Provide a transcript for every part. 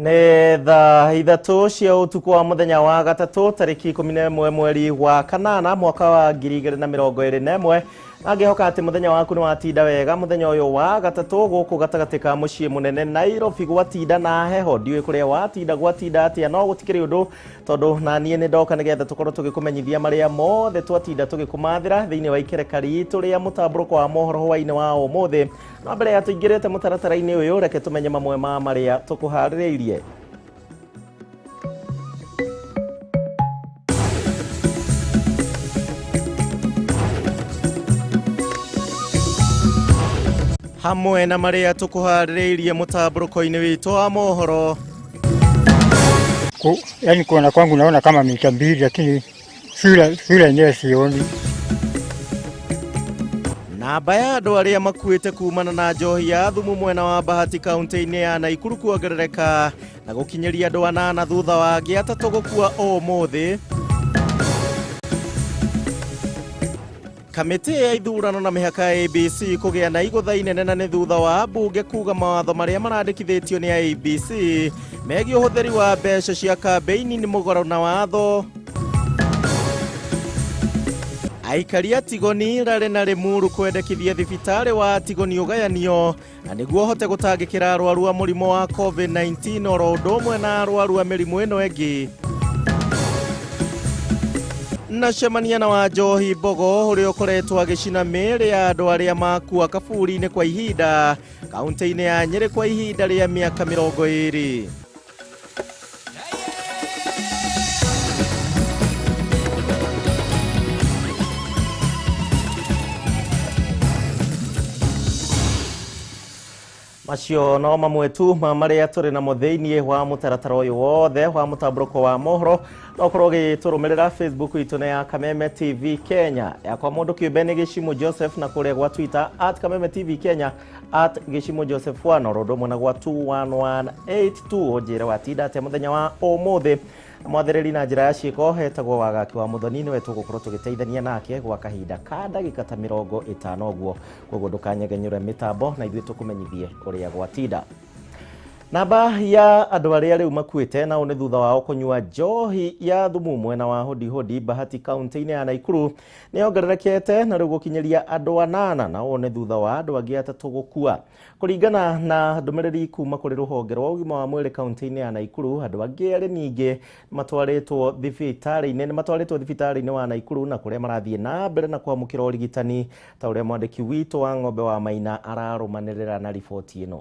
Nĩ thaa 3 cia ũtukũ wa mũthenya wa gatatũ, tarĩki 11 mweri wa kanana, mwaka wa 2021, na ngĩhoka atĩ mũthenya waku nĩ watinda wega. Mũthenya ũyũ wa gatatũ gũkũ gatagatĩ ka mũciĩ mũnene Nairobi gwatinda na heho. Ndiũĩ kũrĩa watinda gwatinda atĩa, no gũtikĩrĩ ũndũ, tondũ na niĩ nĩ ndoka nĩgetha tũkorwo tũgĩkũmenyithia marĩa mothe twatinda tũgĩkũmathĩra thĩinĩ wa ikereka ritũ rĩa mũtambũrũko wa mohoro hwainĩ wa ũmũthĩ. No mbere ya tũingĩrĩte mũtaratara-inĩ ũyũ, reke tũmenye mamwe ma marĩa tũkũharĩrĩirie. Hamwe na marĩa tũkũharĩrĩirie mũtambũrũko-inĩ witũ wa mohoro. Yaani kuona kwangu naona kama mita 2, lakini sura yenyewe sioni. Namba ya andũ arĩa makuĩte kumana na njohi ya thumu mwena wa Bahati kaunti-inĩ ya Naikuru kuongerereka na gũkinyĩria andũ 8 thutha wa angĩ 3 gũkua ũmũthĩ. Kamĩtĩ ya ithurano na mĩhaka ya ABC kũgĩa na igũtha inene, na nĩ thutha wa mbunge kuga mawatho marĩa marandĩkithĩtio nĩ ABC megiĩ ũhũthĩri wa mbeca cia kambĩini nĩ mũgarũ na watho. Aikari a Tigoni, Rare na Limuru kwendekithia thibitarĩ wa Tigoni ũgayanio na nĩguo ũhote gũtangĩkĩra arwaru a mũrimũ wa COVID-19 oro ũndũ ũmwe na arwaru a mĩrimũ ĩno ĩngĩ. Na cemania na Wanjohi Mbogo ũrĩa ũkoretwo agĩcina mĩĩrĩ ya andũ arĩa makua kaburi-inĩ kwa ihinda kaunti-inĩ ya Nyĩrĩ kwa ihinda rĩa mĩaka 20. Macio no mamwe tu ma marĩa tũrĩ namo thĩinĩ wa mũtaratara ũyũ wothe wa mũtambũrũko wa mohoro. No ũkorwo ũgĩtũrũmĩrĩra Facebook itũ nĩ ya Kameme TV Kenya, yakwa mũndũ kĩũmbe nĩ Gĩcimũ Joseph, na kũrĩa gwa Twitter at Kameme TV Kenya, at Gĩcimũ Joseph 1, oro ũndũ ũmwe na gwa 21182. Ũnjĩre watinda atĩa mũthenya wa ũmũthĩ. Mwathĩrĩri na njĩra ya ciĩko hetagwo Wagaki wa Mũthoni, nĩwe tũgũkorwo tũgĩteithania nake gwa kahinda ka ndagĩka ta 50 ũguo. Koguo ndũkanyegenyũre mĩtambo na ithuĩ tũkũmenyithie ũrĩa gwatinda. Namba ya andũ arĩa rĩu makuĩte nao nĩ thutha wao kũnyua njohi ya thumu mwena wa Hodi Hodi Bahati kaunti-inĩ ya Naikuru nĩ yongererekete na rĩu gũkinyĩria andũ 8, na ũũ nĩ thutha wa andũ angĩ 3 gũkua. Kũringana na ndũmĩrĩri kuma kũrĩ rũhonge rwa ũgima wa mwĩrĩ kaunti-inĩ ya Naikuru, andũ angĩ erĩ ningĩ nĩ matwarĩtwo thibitarĩ-inĩ wa Naikuru na kũrĩa marathiĩ na mbere na kwamũkĩra ũrigitani, ta ũrĩa mwandĩki witũ wa Ng'ombe wa Maina ararũmanĩrĩra na riboti ĩno.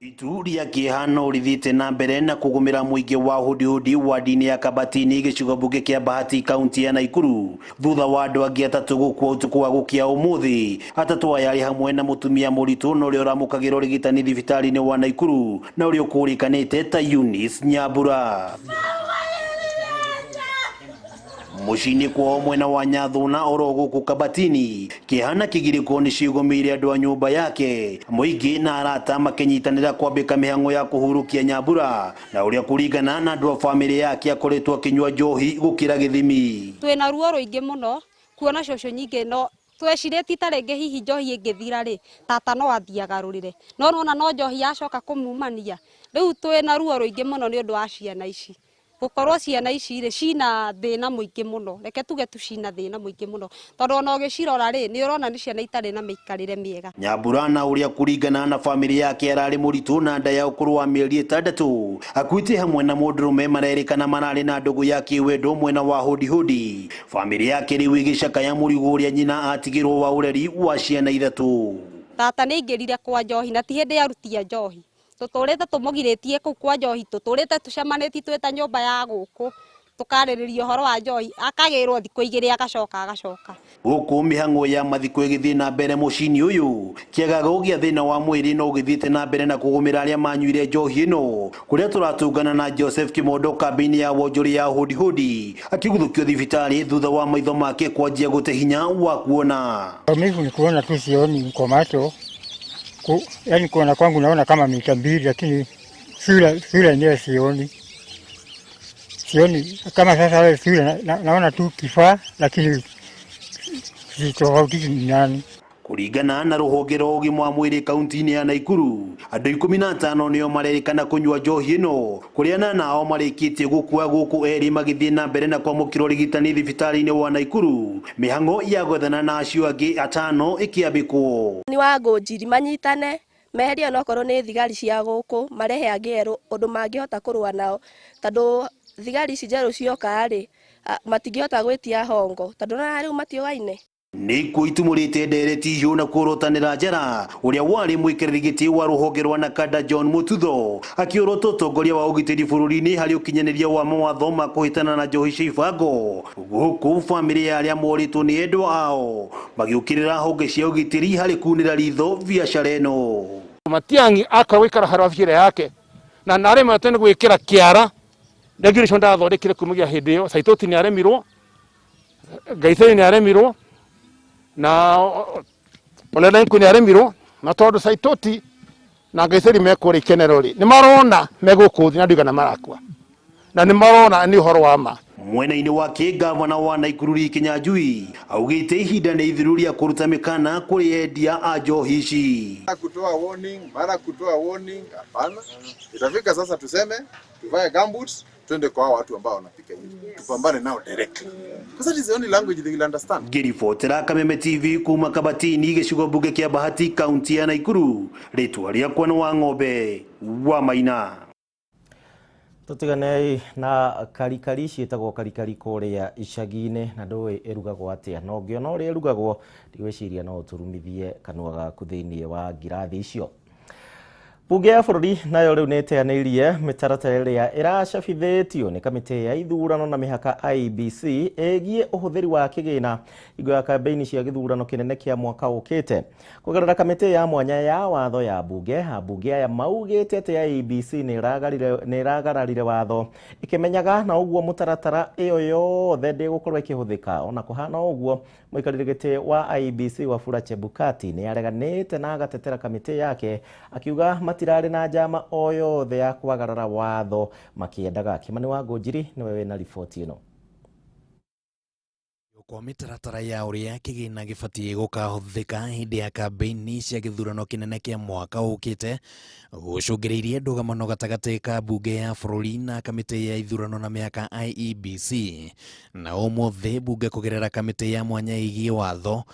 Itu rĩa kĩeha no rĩthiĩte na mbere na kũgũmĩra mũingĩ wa Hodi Hodi wadi-inĩ ya Kabatini gĩcigo mbunge kĩa Bahati kaunti ya Naikuru thutha wa andũ angĩ 3 gũkua ũtukũ wa gũkĩa ũmũthĩ. 3 aya arĩ hamwe na mũtumia mũritũ na ũrĩa ũramũkagĩra ũrigitani thibitarĩ-inĩ wa Naikuru na ũrĩa ũkũrĩkanĩte ta Eunice Nyambura. Mũciĩ-inĩ kwao mwena wa Nyathuna oro gũkũ Kabatini, kĩeha na kĩgirĩko nĩ ciĩgũmĩire andũ a nyũmba yake, mũingĩ na arata makĩnyitanĩra kwambĩka mĩhang'o ya kũhurũkia Nyambura, na ũrĩa kũringana na andũ a bamĩrĩ yake akoretwo akĩnyua njohi gũkĩra gĩthimi. Twĩna ruo rũingĩ mũno kuona cũcũ nyingĩ, no twecirĩtie ta rĩngĩ hihi njohi ĩngĩthira rĩ, tata no athiaga rũrĩre, no nĩwona no njohi yacoka kũmumania. Rĩu twĩna ruo rũingĩ mũno nĩ ũndũ wa ciana ici. Gũkorwo ciana ici rĩ cina thĩna mũingĩ mũno, reke tuge tu cina thĩna mũingĩ mũno, tondũ ona ũgĩcirora rĩ nĩ ũrona nĩ ciana itarĩ na mĩikarĩre mĩega. Nyambura na ũrĩa kũringana na bamĩrĩ yake ararĩ mũritũ na nda ya ũkũrũ wa mĩeri 6, akuĩte hamwe na mũndũrũme marerĩkana mararĩ na ndũgũ ya kĩwendo mwena wa Hodi Hodi. Bamĩrĩ yake rĩu ĩgĩcakaya mũrigo ũrĩa nyina atigĩrwo wa ũreri wa ciana 3. Tata nĩ aingĩrire kwa njohi na ti hĩndĩ arutia njohi, tũtũrĩte tũmũgirĩtie kũu kwa njohi, tũtũrĩte tũcemanĩtie twĩ ta nyũmba ya gũkũ tũkarĩrĩria ũhoro wa njohi, akagĩrwo thikũ 2 agacoka agacoka. Gũkũ mĩhang'o ya mathiko ĩgĩthiĩ na mbere mũciĩ-inĩ ũyũ, kĩagago gĩa thĩna wa mwĩrĩ no gĩthiĩte na mbere na kũgũmĩra arĩa manyuire njohi ĩno, kũrĩa tũratũngana na Joseph Kimondo kambĩ-inĩ ya wonjoria ya Hodi Hodi akĩguthũkio thibitarĩ thutha wa maitho make kwanjia gũte hinya wa kuona. Maumivu ni kuona tu, sioni kwa macho. Yaani kuona kwangu naona kama mita 2, lakini sura yenyewe sioni. Sioni kama sasa wewe sura naona tu kifaa, lakini sitofautishi ni nani. Kũringana na rũhonge rwa ũgima wa mwĩrĩ kaunti-inĩ ya Naikuru, andũ 15 nĩo marerĩkana kũnyua njohi ĩno, kũrĩa anana ao marĩkĩtie gũkua gũkũ erĩ magĩthiĩ na mbere na kwamũkĩra ũrigitani thibitarĩ-inĩ wa Naikuru. Mĩhang'o ya gwethana na acio angĩ 5 ĩkĩambĩkwo. Ni Wangũnjiri manyitane meherie onokorwo nĩ thigari cia gũkũ marehe angĩ erũ ũndũ mangĩhota kũrũa nao, tondũ thigari ici njerũ cioka rĩ matingĩhota gwĩtia hongo tondũ na rĩu matiũgaine. Nĩ kuitumũrĩte ndereti hiũ na kuorotanĩra njara ũrĩa warĩ mũikarĩri gĩtĩ wa rũhonge rwa Nakada John Mututho akĩorota ũtongoria wa ũgitĩri bũrũri-inĩ harĩ ũkinyanĩria wa mawatho ma kũhĩtana na njohi cia ibango, gũkũ bamĩrĩ ya arĩa morĩtwo nĩ endwa ao magĩũkĩrĩra honge cia ũgitĩri harĩ kunĩra ritho biacara ĩno. Matiang'i akorwo gũikara harĩ wabici yake na naremwo nĩ gwĩkĩra kĩara regulation ndathondekire kumagia hĩndĩ ĩyo. Saitoti nĩ aremirwo, Gaitheri nĩ aremirwo na Olelenku nĩ aremirwo, na tondũ Saitoti na Gaitheri mekũrĩa ikenero rĩ nĩ marona megũkũ thĩ na ndigana marakua na nĩ marona nĩ ũhoro wa ma. Mwena-inĩ wake gavana wa Naikuru Lee Kinyanjui augĩte ihinda nĩ ithiru rĩa kũruta mĩkana kũrĩ endia a njohi ici. Kutoa warning, mara kutoa warning, hapana. Itafika sasa tuseme tuvae gumboots twende kwa watu ambao wanapika hivi. Tupambane nao directly. Because that is the only language they will understand. Ngĩribotera Kameme TV kuma Kabatini gĩcigo mbunge kĩa Bahati kaunti ya Naikuru, rĩtwa rĩakwa nĩ wa Ng'ombe wa Maina. Tũtiganei na karikari ciĩtagwo karikari kũrĩa icagi-inĩ na ndũĩ ĩrugagwo atĩa, na ũngĩona ũrĩa ĩrugagwo ndigwĩciria no ũturumithie kanua gaku thĩinĩ wa ngirathi icio. Bunge ya bũrũri nayo rĩu nĩ ĩteanĩirie mĩtaratara ĩrĩa ĩracabithĩtio nĩ kamĩtĩ ya ithurano na mĩhaka IEBC ĩgiĩ ũhũthĩri wa kĩgĩna hingo ya kambeini cia gĩthurano kĩnene kĩa mwaka ũkĩte. Kũgerera kamĩtĩ ya mwanya ya watho ya bunge, ambunge aya maugĩte atĩ IEBC nĩ ĩragararire watho ĩkĩmenyaga na ũguo mũtaratara ĩyo yothe ndĩgũkorwo ĩkĩhũthĩka. Ona kũhana ũguo, mũikarĩri gĩtĩ wa IEBC Wafula Chebukati nĩ areganĩte na agatetera kamĩtĩ yake akiuga matirarĩ na njama o yothe ya kwagarara watho makĩendaga. Kimani wa Ngũnjiri nĩwe wĩna riboti ĩno. Kwa mĩtaratara ya ũrĩa kĩgĩna gĩbatiĩ gũkahũthĩka hĩndĩ ya kambeini cia gĩthurano kĩnene kĩa mwaka ũkĩte gũcũngĩrĩirie ndũgamano gatagatĩ ka bunge ya bũrũri na kamĩtĩ ya ithurano na mĩhaka IEBC, na ũmũthĩ bunge kũgerera kamĩtĩ ya mwanya ĩgiĩ watho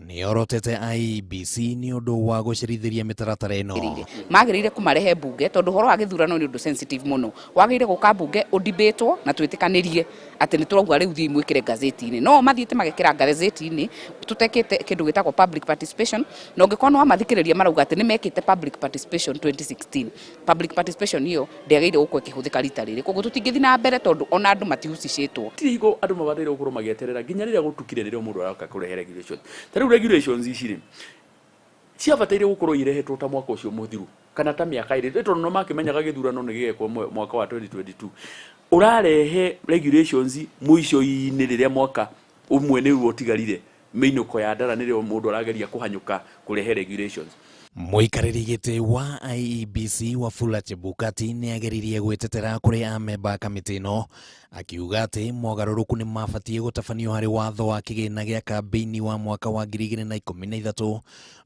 nĩyorotete IEBC nĩ ũndũ wa gũcerithĩria mĩtaratara ĩno. Magĩrĩire kũmarehe bunge tondũ ũhoro wa gĩthurano nĩ ũndũ sensitive mũno, wagĩrĩire gũka bunge ũdibĩtwo na twĩtĩkanĩrie atĩ nĩ tũrauga rĩu thiĩ mwĩkĩre gazeti-inĩ. No mathiĩte magekĩra gazeti-inĩ tũtekĩte kĩndũ gĩtagwo public participation, na ũngĩkorwo nĩ wamathikĩrĩria marauga atĩ nĩ mekĩte public participation 2016. Public participation ĩyo ndĩagĩrĩire gũkorwo ĩkĩhũthĩka rita rĩrĩ, koguo tũtingĩthiĩ na mbere tondũ ona andũ matihusicĩtwo. Ti hingo andũ mabataire gũkorwo magĩeterera nginya rĩrĩa gũtukire nĩrĩo mũndũ aroka kũrehe regulation. Ta rĩu regulations ici rĩ ciabataire gũkorwo irehetwo ta mwaka ũcio mũthiru kana ta mĩaka ĩrĩ, tondũ no makĩmenyaga gĩthurano nĩ gĩgekwo mwaka wa 2022. Ũrarehe regulations mũico-inĩ rĩrĩa mwaka ũmwe nĩguo ũtigarire, mĩinũko ya ndara nĩrĩo mũndũ arageria kũhanyũka kũrehe regulations. Mũikarĩri gĩtĩ wa IEBC Wafula Chebukati nĩ ageririe gwĩtetera kũrĩ amemba a kamĩtĩ ĩno akiuga atĩ mogarũrũku nĩ mabatiĩ gũtabanio harĩ watho wa kĩgĩna gĩa kambeini wa mwaka wa 2013,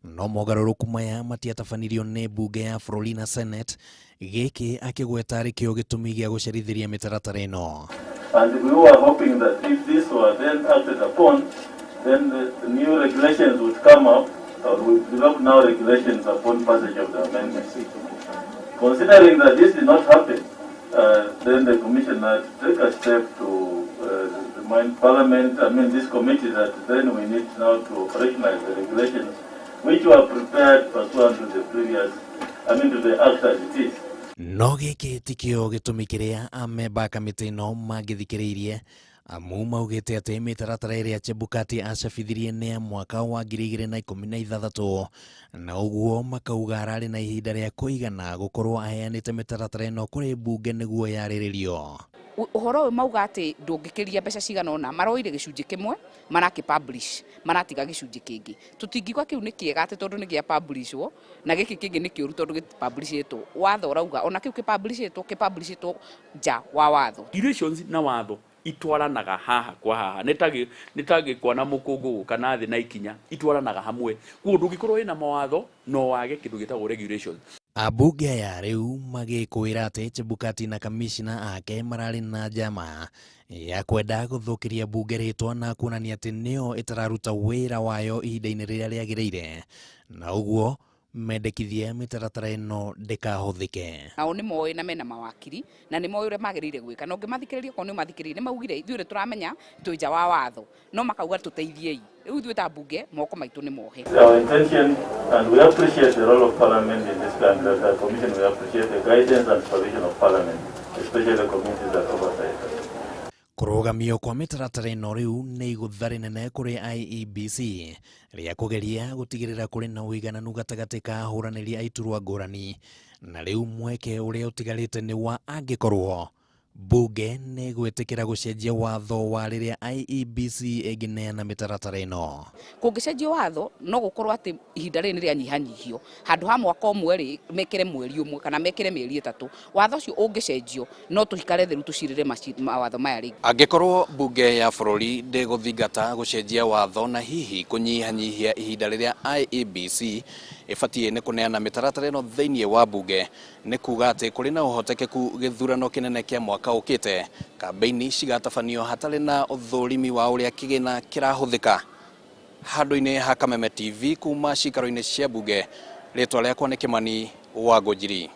no mogarũrũku maya matiatabanirio nĩ bunge ya bũrũri na Senate, gĩkĩ akĩgweta arĩ kĩo gĩtũmi gĩa gũcerithĩria mĩtaratara ĩno. And we were hoping that if this were then acted upon, then the new regulations would come up. We develop now regulations upon passage of the amendment. Considering that this did not happen, then the Commission had to take a step to remind Parliament, I mean this committee, that then we need now to operationalize the regulations which were prepared pursuant to the previous, I mean to the act as it is. No gĩkĩ tikĩo gĩtũmi kĩrĩa amemba a kamĩtĩ ĩno mangĩthikĩrĩirie, amu maugĩte atĩ mĩtaratara ĩrĩa Chebukati acabithirie nĩ ya mwaka wa 2016, na ũguo makauga ararĩ na ihinda rĩa kũigana gũkorwo aheanĩte mĩtaratara ĩno kũrĩ bunge nĩguo yarĩrĩrio. Ũhoro ũyũ mauga atĩ ndũngĩkĩria mbeca cigana ũna, maroire gĩcunjĩ kĩmwe marakĩ publish, maratiga gĩcunjĩ kĩngĩ. Tũtingiuga kĩu nĩ kĩega atĩ tondũ nĩ gĩa publishwo na gĩkĩ kĩngĩ nĩ kĩũru tondũ gĩtipublishĩtwo. Watho ũrauga ona kĩu kĩpublishĩtwo nja wa watho. Regulations na watho Itwaranaga haha kwa haha nĩ ta gĩkwa na mũkũngũgũ kana thĩ na ikinya, itwaranaga hamwe. Koguo ndũngĩkorwo wĩna mawatho no wage kĩndũ gĩtagwo regulations. Ambunge aya rĩu magĩkũĩra atĩ Chebukati na kamishna ake mararĩ na njama ya kwenda gũthũkĩria mbunge rĩtwa na kuonania atĩ nĩyo ĩtararuta wĩra wayo ihinda-inĩ rĩrĩa rĩagĩrĩire, na ũguo mendekithie mĩtaratara ĩno ndĩkahũthĩke. Nao nĩ moĩ na mena mawakiri na nĩ moĩ ũrĩa magĩrĩire gwĩka, na ũngĩmathikĩrĩria, okorwo nĩ ũmathikĩrĩirie, nĩ maugire ithuĩ nĩ tũramenya twĩ nja wa watho, no makauga tũteithiei. Rĩu ithuĩ ta mbunge moko maitũ nĩ mohe. Our intention, and we appreciate the role of Parliament in this country, as a Commission, we appreciate the guidance and supervision of Parliament, especially the committees that oversight us. Kũrũgamio kwa mĩtaratara ĩno rĩu nĩ igũtha rĩnene kũrĩ IEBC rĩa kũgeria gũtigĩrĩra kũrĩ na ũigananu gatagatĩ ka ahũranĩri a iturwa ngũrani, na rĩu mweke ũrĩa ũtigarĩte nĩ wa angĩkorwo bunge nĩ gwĩtĩkĩra gũcenjia watho wa rĩrĩa IEBC ĩngĩneana mĩtaratara ĩno. Kũngĩcenjio watho, no gũkorwo atĩ ihinda rĩrĩ nĩ rĩanyihanyihio. Handũ ha mwaka ũmwe rĩ, mekĩre mweri ũmwe kana mekĩre mĩeri 3. Watho ũcio ũngĩcenjio, no tũikare thĩ rĩu tũcirĩre mawatho maya rĩngĩ. Angĩkorwo bunge ya bũrũri ndĩgũthingata gũcenjia watho na hihi kũnyihanyihia ihinda rĩrĩa IEBC ĩbatiĩ nĩ kũneana mĩtaratara ĩno thĩinĩ wa bunge, nĩ kuga atĩ kũrĩ na ũhotekeku gĩthurano kĩnene kĩa mwaka ũkĩte kambĩini cigatabanio hatarĩ na ũthũrimi wa ũrĩa kĩgĩna kĩrahũthĩka. Handũ-inĩ ha Kameme TV kuma cikaro-inĩ cia bunge, rĩtwa rĩakwa nĩ Kĩmani wa Ngũnjiri.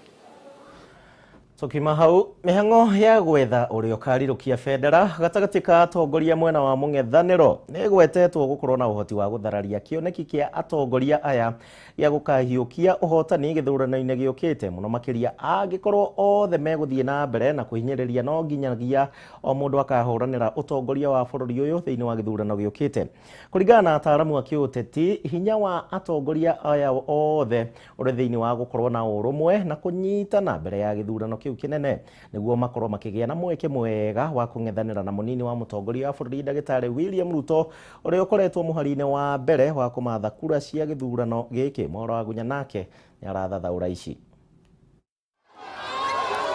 Tukiuma hau, mĩhang'o ya gwetha ũrĩa ũkarirũkia bendera gatagatĩ ka atongoria mwena wa mũng'ethanĩro nĩ ĩgwetetwo gũkorwo na ũhoti wa gũthararia kĩoneki kĩa atongoria aya gĩa gũkahiũkia ũhotani gĩthurano-inĩ gĩũkĩte, mũno makĩria angĩkorwo othe megũthiĩ na mbere na kũhinyĩrĩria no nginyagia o mũndũ akahũranĩra ũtongoria wa bũrũri ũyũ thĩinĩ wa gĩthurano gĩũkĩte. Kũringana na ataaramu a kĩũteti, hinya wa atongoria aya othe ũrĩ thĩinĩ wa gũkorwo na ũrũmwe na kũnyitana mbere ya gĩthurano kĩu kĩnene, nĩguo makorwo makĩgĩa na mweke mwega wa kũng'ethanĩra na mũnini wa mũtongoria wa bũrũri, ndagĩtarĩ William Ruto, ũrĩa ũkoretwo mũhari-inĩ wa mbere wa kũmatha kura cia gĩthurano gĩkĩ. Mohoro wa Gunya nake nĩ arathathaũra ici.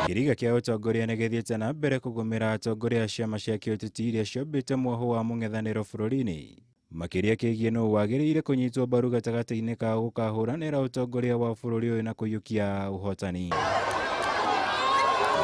Kĩriga kĩa ũtongoria nĩ gĩthiĩte na mbere kũgũmĩra atongoria a ciama cia kĩũteti iria ciombĩte mwahũ wa mũng'ethanĩro bũrũri-inĩ, makĩria kĩgiĩ nũ wagĩrĩire kũnyitwo mbaru gatagatĩ-inĩ kao gũkahũranĩra ũtongoria wa bũrũri ũyũ na kũiyũkia ũhotani.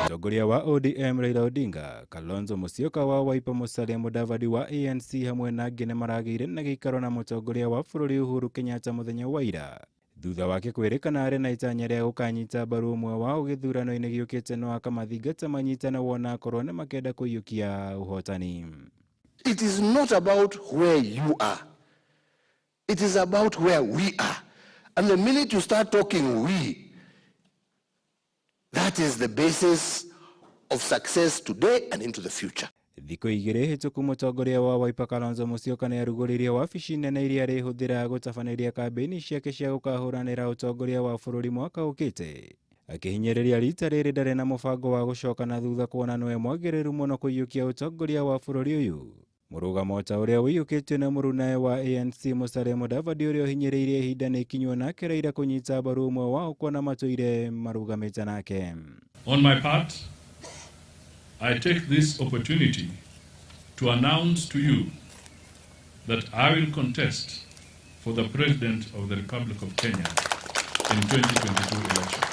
Mũtongoria wa ODM Raila Odinga, Kalonzo Musyoka wa Wiper, Musalia Mudavadi wa ANC hamwe na angĩ nĩ maragĩire na gĩikaro na mũtongoria wa bũrũri Uhuru Kenyatta mũthenya wa ira, thutha wake kwĩrĩkana arĩ na itanya rĩa gũkanyita mbaru ũmwe wao gĩthurano-inĩ gĩũkĩte, no akamathingata manyitane wona akorwo nĩ makenda kũiyũkia ũhotani. It is not about where you are. It is about where we are. And the minute you start talking we, that is the basis of success today and into the future. Thikũ 2 hĩtũku, mũtongoria wa Wiper Kalonzo Musyoka nĩ arugũririe wabici nene iria arĩhũthĩra gũtabanĩria kambĩini ciake cia gũkahũranĩra ũtongoria wa bũrũri mwaka ũkĩte, akĩhinyĩrĩria rita rĩrĩ ndarĩ na mũbango wa gũcoka na thutha, kuona nĩwe mwagĩrĩru mũno kũiyũkia ũtongoria wa bũrũri ũyũ, mũrũgamo ta ũrĩa ũiyũkĩtio nĩ mũrunae wa ANC Musalia Mudavadi, ũrĩa ũhinyĩrĩirie ihinda nĩ ikinywo nake Raila kũnyita mbaru ũmwe wao, kuona matũire marũgamĩte nake. On my part, I take this opportunity to announce to you that I will contest for the President of the Republic of Kenya in 2022 elections.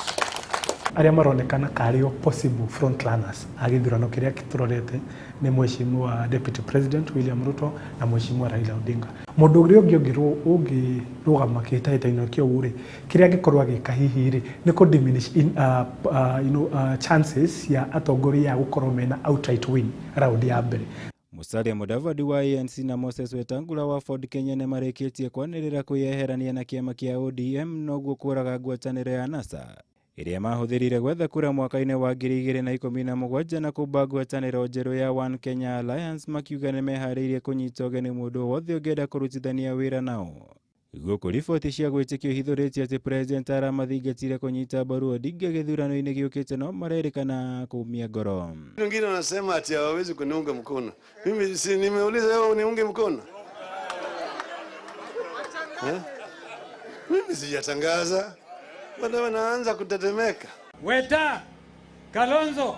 Arĩa maronekana karĩ o possible front runners a gĩthurano kĩrĩa tũrorete nĩ Mheshimiwa Deputy President William Ruto na Mheshimiwa Raila Odinga. Mũndũ ũrĩa ũngĩ ũngĩrũgama kĩhĩtahĩtano kĩu rĩ, kĩrĩa angĩkorwo agĩka hihi rĩ, nĩ kũ diminish in, you know, chances cia atongoria a gũkorwo mena outright win round ya mbere. Musalia Mudavadi wa ANC na Moses Wetangula wa Ford Kenya nĩ marĩkĩtie kwanĩrĩra kwĩyeherania na kĩama kĩa ODM, noguo kũraga ngwatanĩro ya NASA ĩrĩa mahũthĩrire gwetha kura mwaka-inĩ wa 2017 na kũmba ngwatanĩro njerũ ya One Kenya Alliance, makiuga nĩ meharĩirie kũnyita ũgeni mũndũ wothe ũngĩenda kũrutithania wĩra nao. Gũkũ riboti cia gwĩtĩkio ihithũrĩtie atĩ president aramathingatire kũnyita mbaru Odinga gĩthurano-inĩ gĩũkĩte, no marerĩkana kũmia ngoro. Wengine wanasema ati hawawezi kuniunga mkono. Mimi si nimeuliza wewe uniunge mkono? Eh? Mimi sijatangaza. Bado wanaanza kutetemeka. Weta, Kalonzo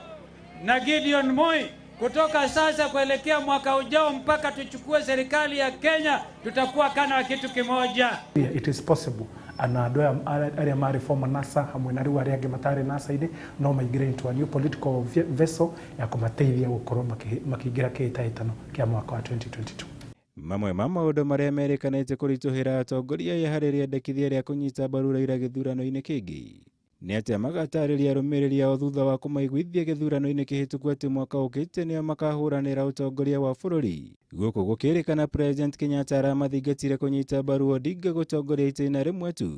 na Gideon Moi. Kutoka sasa kuelekea mwaka ujao mpaka tuchukue serikali ya Kenya, tutakuwa kana kitu kimoja. Yeah, it is possible ana andũ aya arĩa marĩ former NASA hamwe na rĩu arĩa angĩ matarĩ NASA-inĩ no maingĩre into a new political vessel ya kũmateithia gũkorwo makĩingĩra kĩhĩtahĩtano kĩa mwaka wa 2022. Mamwe ma maũndũ marĩa merĩkanĩte kũritũhĩra atongoria aya harĩ rĩendekithia rĩa kũnyita mbaru Raila gĩthurano-inĩ kĩngĩ nĩ atĩa magatarĩria arũmĩrĩri ao thutha wa kũmaiguithia gĩthurano-inĩ kĩhĩtũku atĩ mwaka ũkĩte nĩo makahũranĩra ũtongoria wa bũrũri. Gũkũ gũkĩrĩkana President Kenyatta aramathingatire kũnyita mbaru Odinga gũtongoria itĩna rĩmwe tu,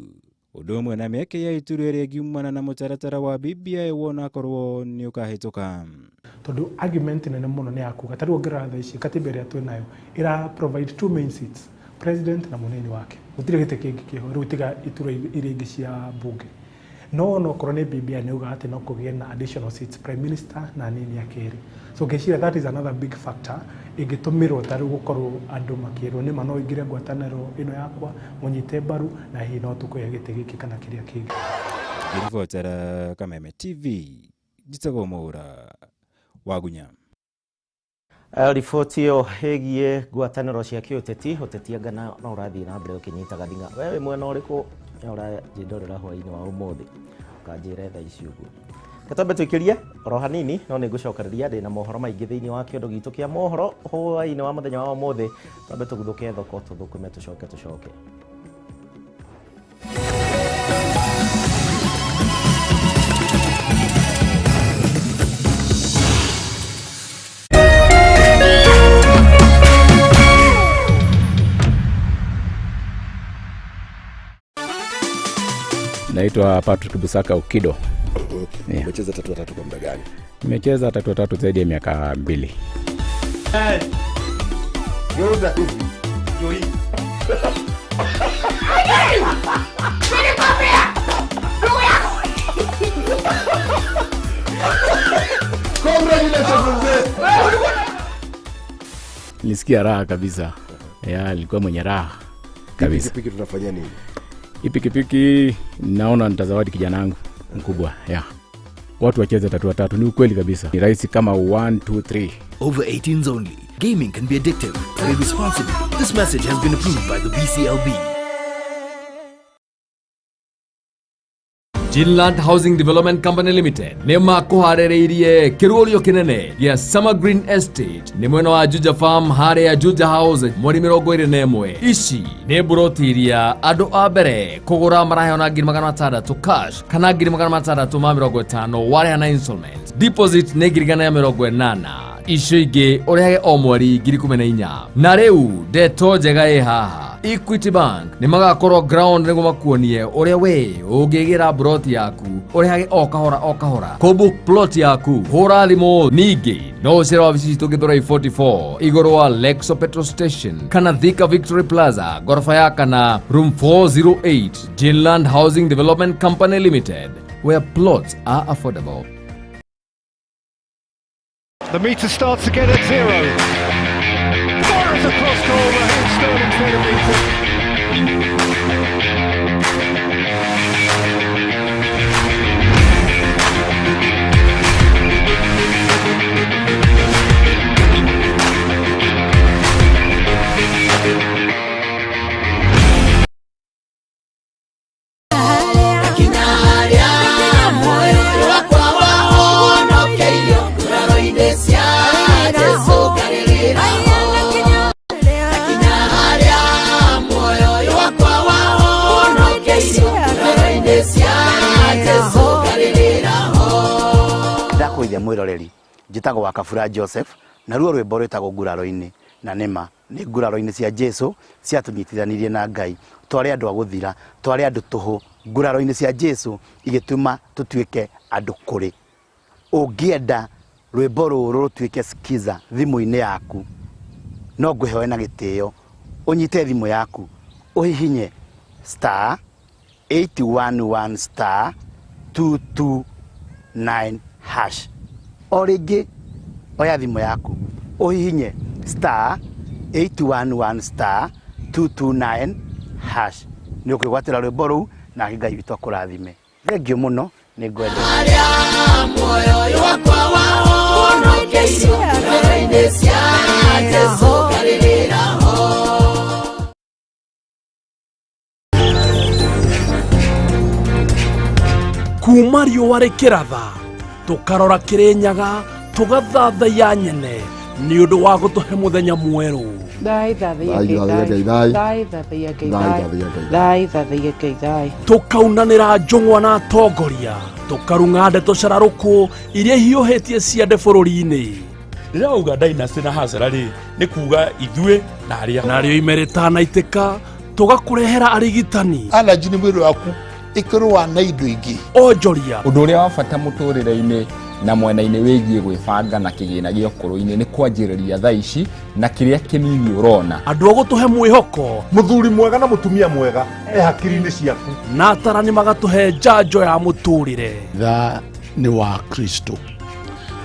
ũndũ ũmwe na mĩeke ya iturwa ĩrĩa ĩngiumana na mũtaratara wa BBI wona korwo nĩ ũkahĩtũka. Tondũ argument nene mũno nĩ ya kuga ta rĩu ũngĩrora thaa ici katiba ĩrĩa twĩ nayo ĩra provide two main seats, president na mũnini wake, gũtirĩ gĩtĩ kĩngĩ kĩho rĩu tiga iturwa iria ingĩ cia bunge. No onokorwo nĩ BBI nĩ uga atĩ no kũgĩe na additional seats, prime minister na anini a kerĩ. So ngĩciria that is another big factor ĩngĩtũmĩrwo ta rĩu gũkorwo andũ makĩrwo nĩma no ingĩre ngwatanĩro ĩno yakwa mũnyite mbaru na hihi no tũkũhe gĩtĩ gĩkĩ kana kĩrĩa kĩngĩ. Ngĩribotera Kameme TV, njĩtagwo Mwaura Wagunya. Riboti ĩyo ĩgiĩ ngwatanĩro cia kĩũteti, ũteti anga no ũrathiĩ na mbere ũkĩnyitaga thing'a. We wĩ mwena ũrĩkũ ũranjĩndorera hwaĩ-inĩ wa ũmũthĩ? Ũkanjĩre thaa ici ũguo. Reke twambe tũikĩrie oro hanini, no nĩ ngũcokereria ndĩna mohoro maingĩ thĩinĩ wa kĩondo gitũ kĩa mohoro hwaĩ-inĩ wa mũthenya wa ũmũthĩ. Twambe tũguthũke thoko, tũthũkũme, tũcoke tũcoke. Naitwa Patrick Busaka Ukido. Umecheza 3-3 kwa muda gani? Nimecheza 3-3 zaidi ya miaka 2. Geuza hivi. Ndio hii. Congratulations mzee. Nilisikia raha kabisa. Ya, nilikuwa mwenye raha kabisa. Pikipiki tunafanyia nini? Pikipiki naona nitazawadi kijana wangu mkubwa. Yeah. Watu wacheze 3-3 ni ukweli kabisa. Ni rahisi kama 1 2 3. Over 18s only. Gaming can be addictive. Play responsibly. This message has been approved by the BCLB. Jinland Housing Development Company Limited nĩ makũharĩrĩirie kĩrũrio kĩnene gĩa Summer Green Estate nĩ mwena wa Juja Farm harĩa Juja House mweri 21. Ici nĩ mburoti iria andũ a mbere kũgũra maraheo na 600,000 cash kana 650 warĩha na installment. Deposit nĩ 180,000, icio ingĩ ũrĩhage o mweri 14,000. Na rĩu ndeto njega ĩ haha, Equity Bank nĩ magakorwo ground nĩguo makuonie ũrĩa we ũngĩgĩra plot yaku ũrĩhage o kahora o kahora. Kũbook plot yaku hũra thimũ. Ningĩ no ũcere wabici citũ Githurai 44 igũrũ wa Lexo Petrol Station kana Thika Victory Plaza gorofa ya kana room 408. Jinland Housing Development Company Limited, where plots are affordable. The meter starts again at 0. Fires across goal, Raheem Sterling's going to beat it. Ndakwithia mwiroreri njitagwo wa Kabura Joseph na ruo rwimbo rwitagwo nguraro-inĩ na nĩma nĩ nguraro-inĩ cia Jesu ciatũnyitithanirie na Ngai twarĩ andũ a gũthira twarĩ andũ tũhũ nguraro-inĩ cia Jesu igĩtũma tũtuĩke andũ kũrĩ. Ũngĩenda rwimbo rũrũ rũtuĩke skiza thimũ-inĩ yaku no ngwĩhoe na gĩtĩo ũnyite thimũ yaku ũhihinye star 811 star 229 hash. O rĩngĩ oya thimũ yaku ũhihinye star 811 star 229 hash nĩ ũkwĩgwatĩra rwĩmbo rũu nake Ngai witũ akũrathime. Thengiũ mũno, nĩ ngwendete. Muoyo wakwa wahono Njehokeirwo ngoro-inĩ cia Jesũ ngarĩrĩra ho. Kuma riũa rĩkĩratha tũkarora Kĩrĩnyaga tũgathathaiya nyene nĩ ũndũ wa gũtũhe mũthenya mwerũ. Thai thathaiya Ngai thai. Thai thathaiya Ngai thai. Thai thathaiya Ngai thai. Tũkaunanĩra njũng'wa na atongoria, tũkarung'a ndeto cararũkũ iria ihiũhĩtie ciande bũrũri-inĩ. Rĩrĩa wauga dynasty na hasara rĩ, nĩ kuga ithuĩ na arĩa narĩo ime rĩtanaitĩka tũgakũrehera arigitani. Allergy nĩ mwĩrĩ waku ĩkĩrũa na indo ingĩ. Onjoria. Ũndũ ũrĩa wa bata mũtũrĩre-inĩ na mwena-inĩ wĩgiĩ gwĩbanga na kĩgĩna gĩa ũkũrũ-inĩ nĩ kwanjĩrĩria thaa ici na kĩrĩa kĩnini ũrona. Andũ a gũtũhe mwĩhoko. Mũthuri mwega na mũtumia mwega e hakiri-inĩ ciaku. Na atarani magatũhe njanjo ya mũtũrĩre. Tha nĩ wa Kristo